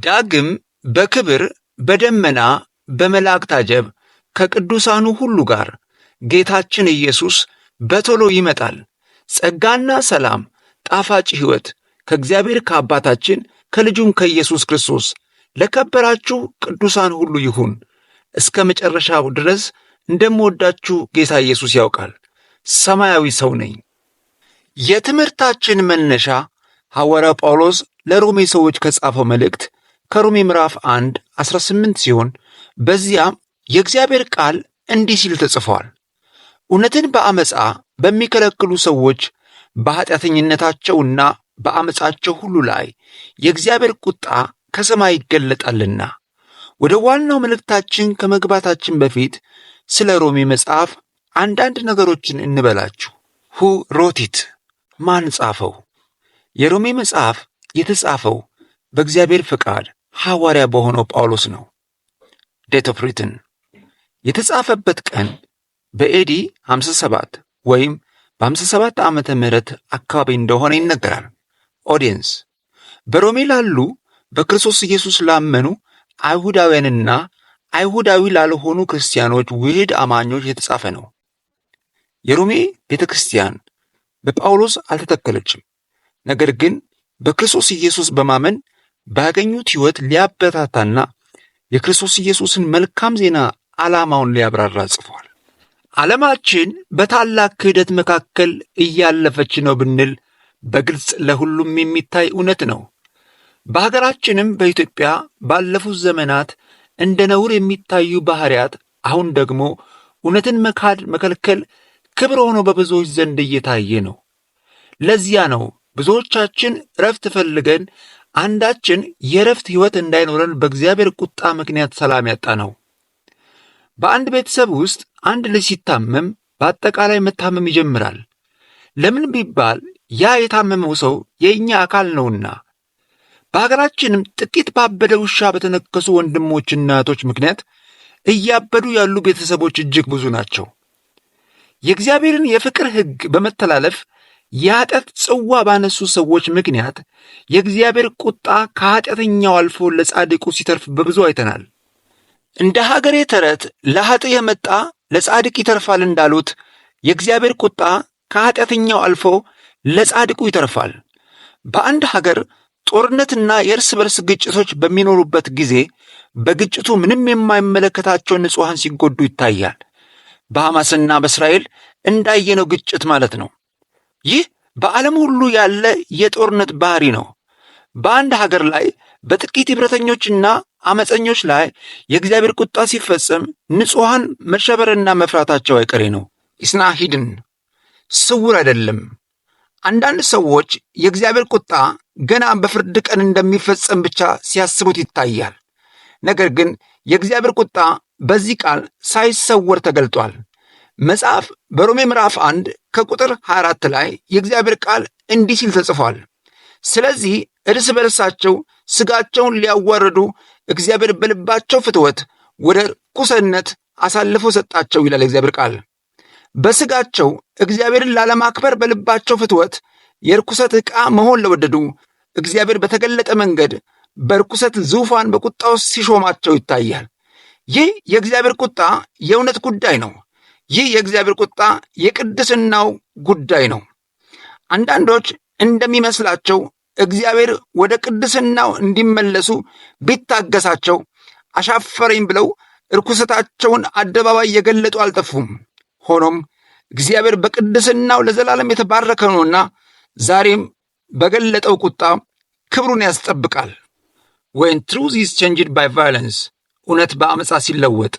ዳግም በክብር በደመና በመላእክት አጀብ ከቅዱሳኑ ሁሉ ጋር ጌታችን ኢየሱስ በቶሎ ይመጣል። ጸጋና ሰላም፣ ጣፋጭ ሕይወት ከእግዚአብሔር ከአባታችን ከልጁም ከኢየሱስ ክርስቶስ ለከበራችሁ ቅዱሳን ሁሉ ይሁን። እስከ መጨረሻው ድረስ እንደምወዳችሁ ጌታ ኢየሱስ ያውቃል። ሰማያዊ ሰው ነኝ። የትምህርታችን መነሻ ሐዋርያው ጳውሎስ ለሮሜ ሰዎች ከጻፈው መልእክት ከሮሜ ምዕራፍ 1 18 ሲሆን በዚያም የእግዚአብሔር ቃል እንዲህ ሲል ተጽፏል። እውነትን በአመፃ በሚከለክሉ ሰዎች በኃጢአተኝነታቸውና በአመፃቸው ሁሉ ላይ የእግዚአብሔር ቁጣ ከሰማይ ይገለጣልና። ወደ ዋናው መልእክታችን ከመግባታችን በፊት ስለ ሮሜ መጽሐፍ አንዳንድ ነገሮችን እንበላችሁ። Who wrote it? ማን ጻፈው? የሮሜ መጽሐፍ የተጻፈው በእግዚአብሔር ፈቃድ ሐዋርያ በሆነው ጳውሎስ ነው። Date of written፣ የተጻፈበት ቀን በ AD 57 ወይም በ57 ዓመተ ምህረት አካባቢ እንደሆነ ይነገራል። Audience፣ በሮሜ ላሉ በክርስቶስ ኢየሱስ ላመኑ አይሁዳውያንና አይሁዳዊ ላልሆኑ ክርስቲያኖች ውህድ አማኞች የተጻፈ ነው። የሮሜ ቤተ ክርስቲያን በጳውሎስ አልተተከለችም። ነገር ግን በክርስቶስ ኢየሱስ በማመን ባገኙት ሕይወት ሊያበረታታና የክርስቶስ ኢየሱስን መልካም ዜና ዓላማውን ሊያብራራ ጽፏል። ዓለማችን በታላቅ ክህደት መካከል እያለፈች ነው ብንል በግልጽ ለሁሉም የሚታይ እውነት ነው። በሀገራችንም በኢትዮጵያ ባለፉት ዘመናት እንደ ነውር የሚታዩ ባህሪያት አሁን ደግሞ እውነትን መካድ፣ መከልከል ክብር ሆኖ በብዙዎች ዘንድ እየታየ ነው። ለዚያ ነው ብዙዎቻችን እረፍት ፈልገን አንዳችን የእረፍት ሕይወት እንዳይኖረን በእግዚአብሔር ቁጣ ምክንያት ሰላም ያጣነው። በአንድ ቤተሰብ ውስጥ አንድ ልጅ ሲታመም በአጠቃላይ መታመም ይጀምራል። ለምን ቢባል ያ የታመመው ሰው የእኛ አካል ነውና። በሀገራችንም ጥቂት ባበደ ውሻ በተነከሱ ወንድሞችና እህቶች ምክንያት እያበዱ ያሉ ቤተሰቦች እጅግ ብዙ ናቸው። የእግዚአብሔርን የፍቅር ሕግ በመተላለፍ የኃጢአት ጽዋ ባነሱ ሰዎች ምክንያት የእግዚአብሔር ቁጣ ከኃጢአተኛው አልፎ ለጻድቁ ሲተርፍ በብዙ አይተናል። እንደ ሀገሬ ተረት ለኃጥእ የመጣ ለጻድቅ ይተርፋል እንዳሉት የእግዚአብሔር ቁጣ ከኃጢአተኛው አልፎ ለጻድቁ ይተርፋል። በአንድ ሀገር ጦርነትና የእርስ በርስ ግጭቶች በሚኖሩበት ጊዜ በግጭቱ ምንም የማይመለከታቸው ንጹሐን ሲጎዱ ይታያል። በሐማስና በእስራኤል እንዳየነው ግጭት ማለት ነው። ይህ በዓለም ሁሉ ያለ የጦርነት ባህሪ ነው። በአንድ ሀገር ላይ በጥቂት እብሪተኞችና አመፀኞች ላይ የእግዚአብሔር ቁጣ ሲፈጸም ንጹሐን መሸበርና መፍራታቸው አይቀሬ ነው። It's not hidden፣ ስውር አይደለም። አንዳንድ ሰዎች የእግዚአብሔር ቁጣ ገና በፍርድ ቀን እንደሚፈጸም ብቻ ሲያስቡት ይታያል። ነገር ግን የእግዚአብሔር ቁጣ በዚህ ቃል ሳይሰወር ተገልጧል። መጽሐፍ በሮሜ ምዕራፍ 1 ከቁጥር 24 ላይ የእግዚአብሔር ቃል እንዲህ ሲል ተጽፏል። ስለዚህ እርስ በርሳቸው ሥጋቸውን ሊያዋርዱ እግዚአብሔር በልባቸው ፍትወት ወደ ርኩስነት አሳልፎ ሰጣቸው ይላል የእግዚአብሔር ቃል። በሥጋቸው እግዚአብሔርን ላለማክበር በልባቸው ፍትወት የርኩሰት ዕቃ መሆን ለወደዱ እግዚአብሔር በተገለጠ መንገድ በርኩሰት ዙፋን በቁጣው ሲሾማቸው ይታያል። ይህ የእግዚአብሔር ቁጣ የእውነት ጉዳይ ነው። ይህ የእግዚአብሔር ቁጣ የቅድስናው ጉዳይ ነው። አንዳንዶች እንደሚመስላቸው እግዚአብሔር ወደ ቅድስናው እንዲመለሱ ቢታገሳቸው አሻፈረኝ ብለው እርኩሰታቸውን አደባባይ የገለጡ አልጠፉም። ሆኖም እግዚአብሔር በቅድስናው ለዘላለም የተባረከ ነውና ዛሬም በገለጠው ቁጣ ክብሩን ያስጠብቃል። When truth is changed by violence፣ እውነት በአመፃ ሲለወጥ፣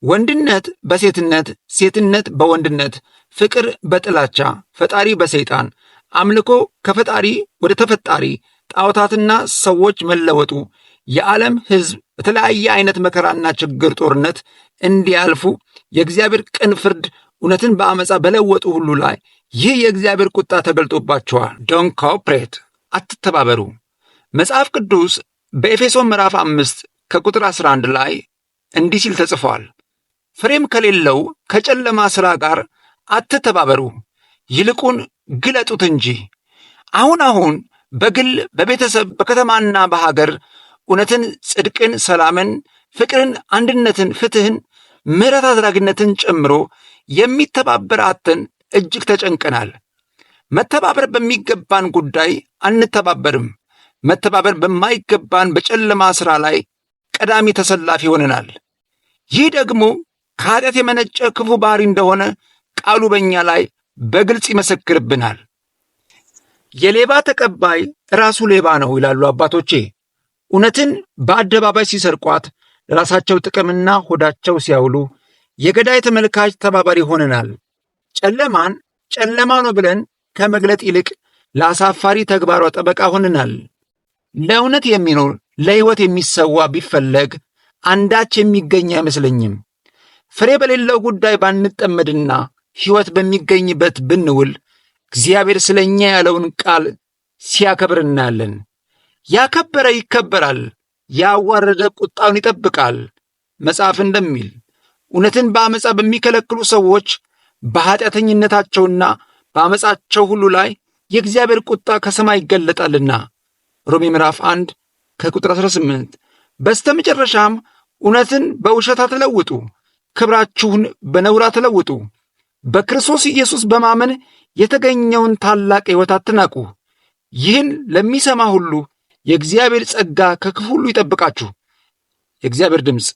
ወንድነት በሴትነት፣ ሴትነት በወንድነት፣ ፍቅር በጥላቻ፣ ፈጣሪ በሰይጣን፣ አምልኮ ከፈጣሪ ወደ ተፈጣሪ ጣዖታትና ሰዎች መለወጡ የዓለም ሕዝብ በተለያየ አይነት መከራና ችግር፣ ጦርነት እንዲያልፉ የእግዚአብሔር ቅን ፍርድ እውነትን በአመፃ በለወጡ ሁሉ ላይ ይህ የእግዚአብሔር ቁጣ ተገልጦባቸዋል። Don't cooperate፣ አትተባበሩ። መጽሐፍ ቅዱስ በኤፌሶን ምዕራፍ 5 ከቁጥር 11 ላይ እንዲህ ሲል ተጽፏል። ፍሬም ከሌለው ከጨለማ ሥራ ጋር አትተባበሩ፣ ይልቁን ግለጡት እንጂ። አሁን አሁን በግል፣ በቤተሰብ፣ በከተማና በሀገር እውነትን፣ ጽድቅን፣ ሰላምን፣ ፍቅርን፣ አንድነትን፣ ፍትሕን፣ ምሕረት አድራጊነትን ጨምሮ የሚተባበር አጥተን እጅግ ተጨንቀናል። መተባበር በሚገባን ጉዳይ አንተባበርም። መተባበር በማይገባን በጨለማ ሥራ ላይ ቀዳሚ ተሰላፊ ሆነናል። ይህ ደግሞ ከኃጢአት የመነጨ ክፉ ባሕሪ እንደሆነ ቃሉ በእኛ ላይ በግልጽ ይመሰክርብናል። የሌባ ተቀባይ ራሱ ሌባ ነው ይላሉ አባቶቼ። እውነትን በአደባባይ ሲሰርቋት ለራሳቸው ጥቅምና ሆዳቸው ሲያውሉ የገዳይ ተመልካች ተባባሪ ሆነናል። ጨለማን ጨለማ ነው ብለን ከመግለጥ ይልቅ ለአሳፋሪ ተግባሯ ጠበቃ ሆነናል። ለእውነት የሚኖር ለሕይወት የሚሰዋ ቢፈለግ አንዳች የሚገኝ አይመስለኝም። ፍሬ በሌለው ጉዳይ ባንጠመድና ሕይወት በሚገኝበት ብንውል እግዚአብሔር ስለ እኛ ያለውን ቃል ሲያከብር እናያለን። ያከበረ ይከበራል፣ ያዋረደ ቁጣውን ይጠብቃል። መጽሐፍ እንደሚል እውነትን በአመፃ በሚከለክሉ ሰዎች በኃጢአተኝነታቸውና በአመፃቸው ሁሉ ላይ የእግዚአብሔር ቁጣ ከሰማይ ይገለጣልና። ሮሜ ምዕራፍ 1 ከቁጥር 18። በስተመጨረሻም እውነትን በውሸት አትለውጡ፣ ክብራችሁን በነውር አትለውጡ። በክርስቶስ ኢየሱስ በማመን የተገኘውን ታላቅ ሕይወት አትናቁ። ይህን ለሚሰማ ሁሉ የእግዚአብሔር ጸጋ ከክፉ ሁሉ ይጠብቃችሁ። የእግዚአብሔር ድምፅ።